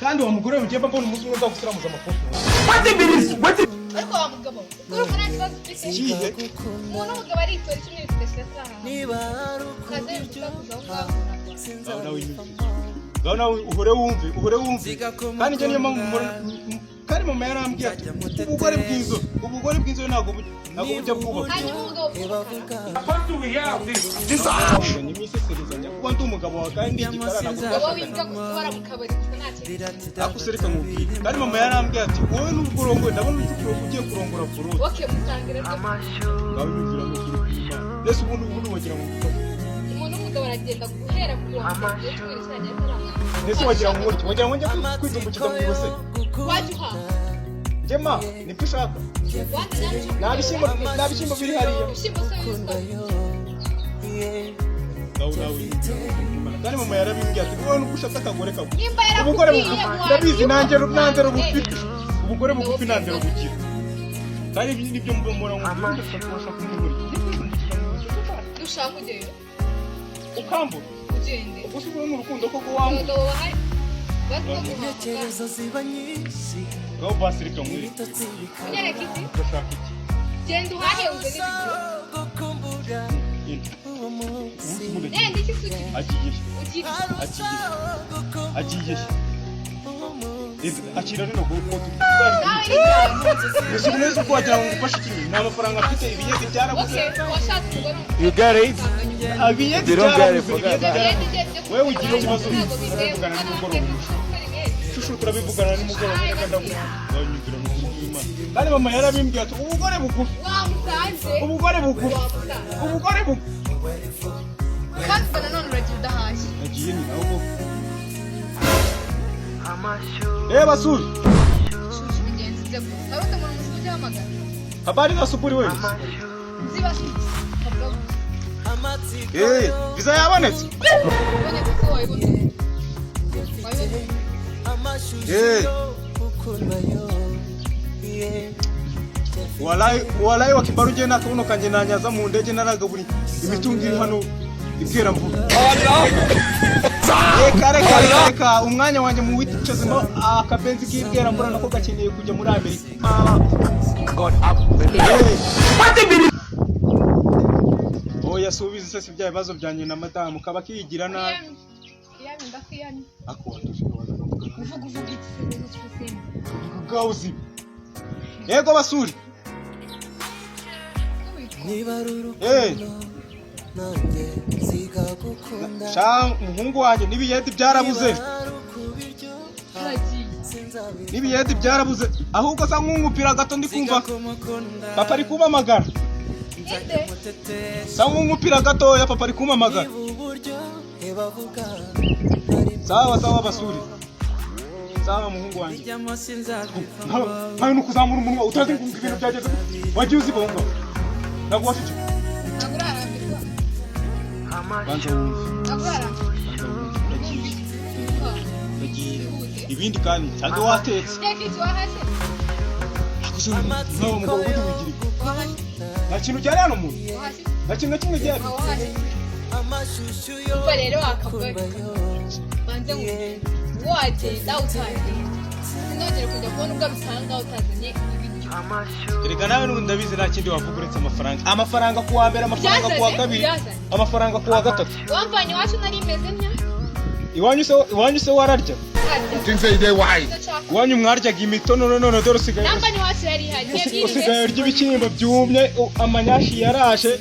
Kandi wa mugore we, ugiye mbona umunsi umwe nzagusiramuza amakofi. Ariko wa mugabo, urumva nta kibazo ufite? Ikihe? Umuntu w'umugabo aritora, icyumweru kidashira atarahaha, ukaza wifuza kuza aho ngaho. Ngaho nawe nyumve, ngaho nawe uhore wumve, uhore wumve. Kandi njye niyo mpamvu kandi mama yarambwiye ati ubugore bw'inzobe ntabwo bujya bwubaka. Hanyuma umugabo w'umukara? Imiseserezanya kuba ndi umugabo wawe kandi ndi igikara, ntabwo Wowe twashakanye. wimbwa gusa, uhora mu kabari gusa, nta kintu. Ariko se reka nkubwire, kandi mama yarambwiye ati wowe nubwo urongoye, ndabona ugiye kurongora forode. Okay, musangira rwose. Ngaho nyumvira n'ukuri kw'Imana. Mbese ubundi wagira ngo ngufate? Umuntu w'umugabo aragenda guhera ku wa mbere, icyumweru kirangira atarahaha. Mbese wagira ngo nkore iki? Wagira ngo njye kwitumbukiza mu ibase? Wajya uhaha. Njye nibyo ushaka? Wanze nawe. Nta bishyimbo biri hariya. Ibishyimbo se witwa? Ngaho nawe. Kandi mama yarabimbwiye ati wowe nubwo ushatse akagore kagufi, Nimba ubugore yarakubwiye, bugufi, ndabizi nanjye nanze rubufi, ubugore bugufi nanze rubugira. Kandi ibi nibyo mbona ngo ndashaka kumubura. Dushaka ujyayo. Ukambura. Ugende. Ubwo se ubwo ni urukundo koko wambura? Abagabo bahari bazi ko guhaha. Intekerezo ziba nyinshi. Ngaho basi reka nkwereke. Ibitotsi bikaba. Unyereka iki? Urashaka iki? Genda uhahe, uzane ibiryo. Gukumbura Indi. uwo munsi. Umunsi umwe. Genda iki se ugira? Agiye he? Ugira. Agiye he? Gukumbura Agiye he? uwo munsi. Akira rino kote. Nawe ni cyane. Mbese ubu neza uko wagira ngo ngufashe iki? Nta mafaranga mfite, ibiyede byarabuze. Okay, washatse umugore. You get it? Ibiyede You don't get it, byarabuze, forget ibiyede it. byarabuze. Wewe ugira ikibazo, turabivugana nimugoroba. Shushu, turabivugana nimugoroba. Reka ndavuga, wanyumvira n'ukuri kw'Imana. Kandi mama yarabimbwiye ati ubugore bugufi, Wamusanze. ubugore bugufi, Wamusanze. ubugore bugufi. Kandi ubwo nanone uragira udahashye. Nagiye ni ahubwo reba suri. Shushu, bigenze ibyo gusa nawe undi muntu muzima ujya uhamagara. Habari za asubuhi wewe. Ziba kavuga gusa. Amatsiko. Eh, visa yabonetse. Ubonetse ko wayibona, wayibona. Amashusho Eh. yo gukundwa yo, yeah. Walai walai, wa kibaru je nakabuno kanje nanyaza mu ndege, naragaburi imitungo iri hano ibwera mvuga. Reka reka reka reka, umwanya wanjye mu wicazemo akabenzi k'ibwera mbura nako gakeneye kujya muri Amerika. God have Eh. Oya, subiza se, si bya bibazo byanjye na madamu kaba kiyigira nabi. Iyami, ndakwiyamye. Ako watuje ukabanza ukavuga. Uvuga, uvuga iki se rero? Gauzi. Yego basuri. Niba ari Eh. urukundo, nanjye nziga gukunda. Sha muhungu wanjye, n'ibiyedi byarabuze. Niba ari ukubiryoha, Turagiye. sinzabivamo. N'ibiyedi byarabuze. Ahubwo sa nk'ungupira gato, ndi kumva Kumukunda, papa ari kumpamagara. Inde? mutetesha. Sa nk'ungupira gatoya, papa ari kumpamagara. Niba uburyo bavuga Sawa sawa basuri. Sawa muhungu wanjye. bijyamo, sinzabivamo. Nkawe ni ukuzamura umunwa utazi ngo ibintu byageze. Wagiye uzibonga. Ntabwo wafite. Ntabwo urarambirwa? Banza wumve. Ntabwo urarambirwa? Banza wumve. Ndagiye. Ndagiye. Ihute. Ibindi kandi nsange watetse. Teka iki? Wahashye? Akuze nkawe mugabo, ubundi wigira iki? Wahashye? Nta kintu cyari hano muntu. Wahashye? Nta kintu na kimwe gihari. Aho wahashye? Amashusho yo Umva rero, wakavuga. gukundwa yo, Banze ngo wagenda utagenda, sinongere kujya kubona ubwo usanga utazanye ibiryo. Erega nawe n'ubundi ndabizi, nta kindi wavuga uretse amafaranga. Amafaranga ku wa mbere, amafaranga ku wa Byazanye, kabiri, byazanye. amafaranga ku wa gatatu. Wamvanye iwacu nari meze ntya. Iwanyu se wararya? Harya. Iwanyu mwaryaga imitono, none dore usigaye Namba iwacu yari ihari. usigaye urya ibishyimbo byumye, amanyashi yaraje.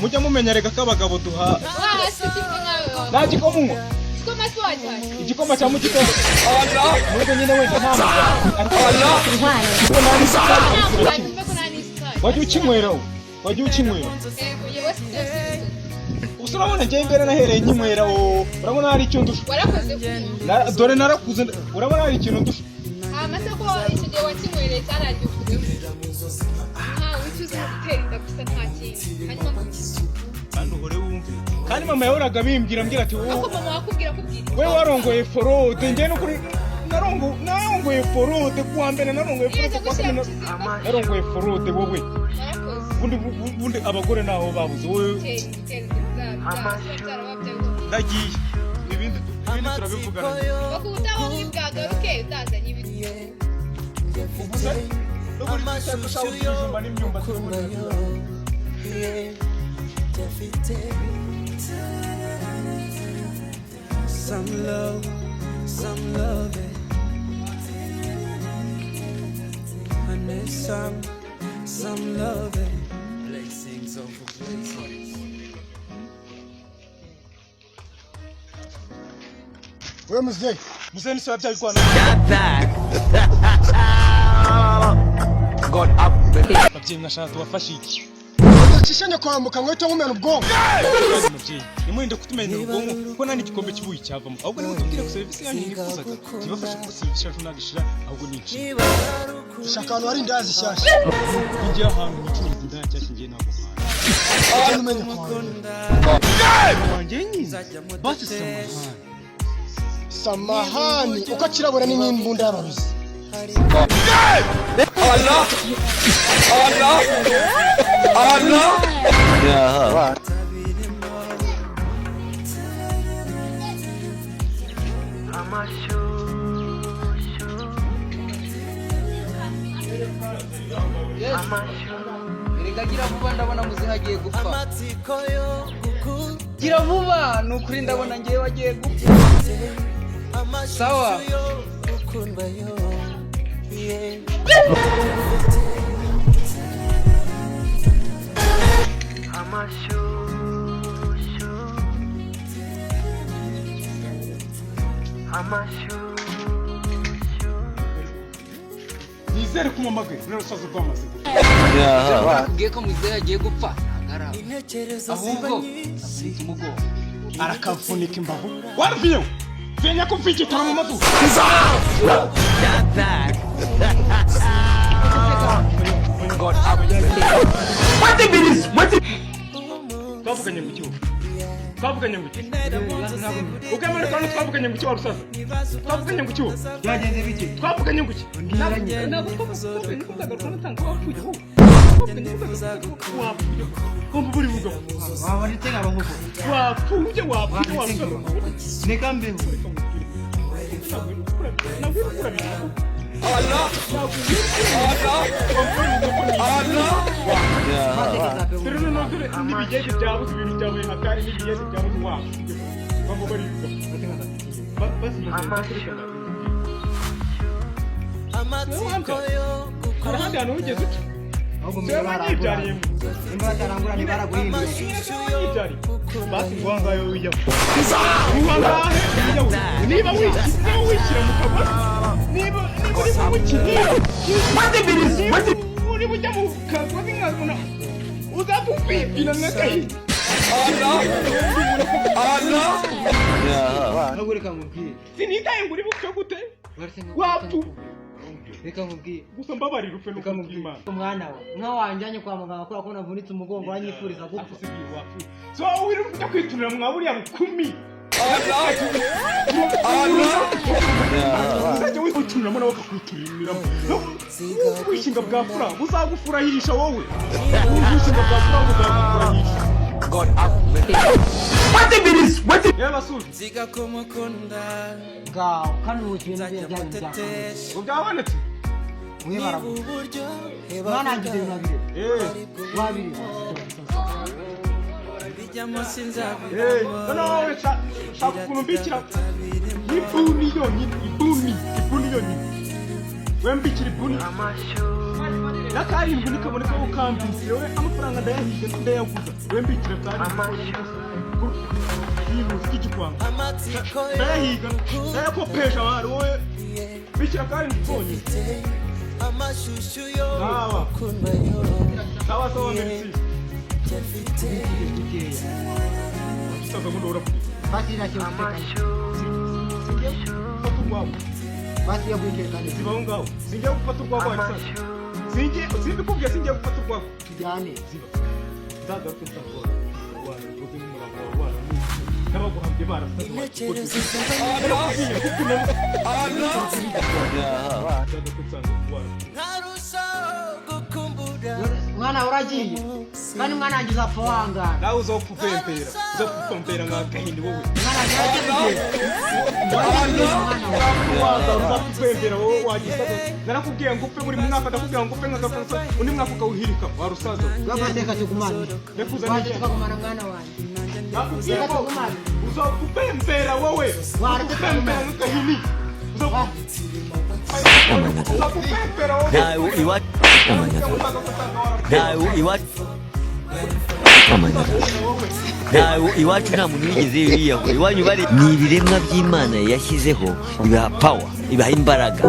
Mujya mumenya reka ko abagabo duha. Wahasi kimwe nkawe. Nta gikoma unywa? Igikoma se wacyaje? Igikoma cya mu gitondo, nubwo nyine wenda nta mafaranga, ariko nta n'isukari. Nta mugati, mve ko nta n'isukari. Wajya ukinywera wowe, wajya ukinywera. Yego, yewe, si byose bizo. Gusa urabona njyewe imbere nahereye nkinywera wowe, urabona hari icyo ndusha? Warakoze kunywa. Dore narakuze, urabona hari ikintu ndusha? Hama se ko icyo gihe wakinywereye cyarangiye ukuvemo, ntawe icyo uzi gutera inda gusa, nta kindi, hanyuma ngo Kandi uhore wumve, kandi mama yahoraga abimbwira, ambwira ati Ariko wowe mama wakubwira akubwira? We warongoye forode. Njye n'ukuri narongoye forode kuwa mbere, narongoye Yigeze forode kuwa gushyira kabiri, mu kiziriko? narongoye forode wowe. Warakoze. Ubundi abagore ntaho babuze wowe. Tera inda, tera inda, uzabyara wabyaye wowe. Ndagiye, ibindi turabivugana. Bakubutaho ntibwagaruke utazanye ibiryo. Ubuze no buri Amashyushyu ushaka yo ibijumba n'imyumbati gukundwa n'ubundi. yo, yeah, mfite. Some love, some love it. And there's some love it. Blessings over blessings. We muzehe. Muzehe ni se wabyaye urwana. God up. Ababyeyi mwashaka tubafashe iki? Udacisha kwambuka ngo uhite nkumena ubwonko. Mubyeyi, nimurinde kutumenera ubwonko kuko nta n'igikombe cy'ubuyi cyavamo. Ahubwo nimutubwire ku serivisi yanyu mwifuzaga kibafashe, kuko serivisi yacu ntabwo ishira, ahubwo ni inshinga. Niba ari ukuri. Shaka ahantu hari indazi nshyashya. Ngiye ahantu hicuruza indaya nshyashya, ngiye ntabwo mpana. Ugenda umenya kwawe. Wanjye nyine basi, samahani. Samahani uko akirabura ni nk'imbunda y'abarozi. Allah! Allah! Allah! Tabirimo. Amashyushyu. Erega gira vuba, ndabona muzehe agiye gupfa. Amatsiko yo gukunda. Gira vuba, ni ukuri ndabona ngewe agiye gupfa. Sawa. Amashyushyu yo gukundwa yo, yeah. Amashyushyu. Amashyushyu. Nizere ko umpamagaye rero rusaza rwamaze. Nakubwiye ko muzehe agiye gupfa, ntabwo araba. Intekerezo ziba Ahubwo nyinshi. avunitse umugongo. Arakavunika imbavu waraviyeho venya ko mfite igitaro mu maduka. God up. Twavuganye ngo ikiwo, twavuganye ngo iki ukemera kandi twavuganye ngo iki wa rusaza, twavuganye ngo ikiwo? Byagenze bike? Twavuganye ngo iki? Ntabwo twavuganye ko nzagaruka natanga wapfuye, ahubwo twavuganye ko nzagaruka wapfuye, kumva buri bugabo. Wabona ite nkaba nk'uko? Wapfuye, wapfuye wa rusaza. Reka mbeho. Ntabwo uri kurabira. Allah! Allah! Allah! Dore noneho, dore n'ibigezi byabuze, ibintu byabuye hatari n'ibigezi byabuze wapfuye, bamwe barivuga basi. Amatsiko yo Hari ahandi hantu wigeze uca? Ahubwo Siwe mbere wanyibyariyemo. Nimba batarangura ntibaraguhinduye. Amashyushyu yo Basi ngo ahangahe wijyaho, ngo ahangahe wijyaho, niba wishyira mu kagozi, niba uri mu niba uri bujya mu kagozi nkabona uzapfa nk'agahinda. Allah! Ahubwo reka nkubwire. Sinitaye ngo uri bupfe gute. Waretse Wapfu. Reka nkubwire. Gusa mbabarira upfe Reka n'ukuri nkubwire. kw'Imana. Umwana we nka wanjyanye kwa muganga kubera ko navunitse umugongo, wanyifuriza gupfa. So wowe uri kujya kwiturira mwa buriya bukumi. Allah! Uzajya wituriramo nawe akakwituriramo. Ubwishinga bwa fura buzagufurahisha wowe, ubwishinga bwa fura buzagufurahisha. God up. Yewe basura. Nziga kumukunda. Ngaho kandi ubu ibintu Nzajya byanyu byakomeye. mutetesha. Ngo byabonetse. Mwe Niba baraguha. uburyo Mwana wanjye, ibyo bintu babiri. Babiri. Bijyamo Eh, sinzabivamo. noneho wowe shaka ukuntu mbikira ibuni yonyine, ibuni, ibuni yonyine, we mbikira ibuni na karindwi nikaboneka ukambikire we. Amafaranga ndayahiga, ndayaguza, we mbikira karindwi ibintu by'igikwanga. Amatsiko yo Ndayahiga, ndayakopesha abantu, wowe bikira karindwi konyine. Amashyushyu yo Sawa. gukundwa yo. Sawa sawa, merci. Mfite. Saza ngo uravuga. Basi iriya kintu utekanye. Singiye gufata urwagwa. Basi iyo bwitekanye. Ziba aho ngaho, singiye gufata urwagwa saza, singiye, simbikubwiye, singiye gufata urwagwa. Tujyane. Ziba, nzagaruke nsanga warakoze n'umurambo wawe waramwishe n'abaguhambye barasaze. Intekerezo ziba Nzagaruke nsanga warakoze. Nkarushaho gukumbura. Mwana uragiye kandi mwana wanjye uzapfa wangara. Nawe uzopfa upempera, uzopfa upempera nka gahini wowe. Mwana wanjye uragiye kugenda, mwana wawe. Waza uzapfa upempera wowe wagisaza. Narakubwiye ngo upfe buri mwaka, ndakubwira ngo upfe nkagapfa, undi mwaka ukawuhirika warusaza. Rw'amateka tugumane. Reka uzane Waje igihembo. tukagumana, mwana wanjye. Nakubwiye Reka ngo tugumane. uzopfa upempera wowe. Waretse Upempera tugumane. nk'agahini. Uzopfa upempera wowe. Ntawe iwacu, ntawe iwacu, ntawe iwacu, nta muntu wigeze yiyahura iwanyu. Bari ni ibiremwa by'Imana yashyizeho, ibaha power, ibaha imbaraga.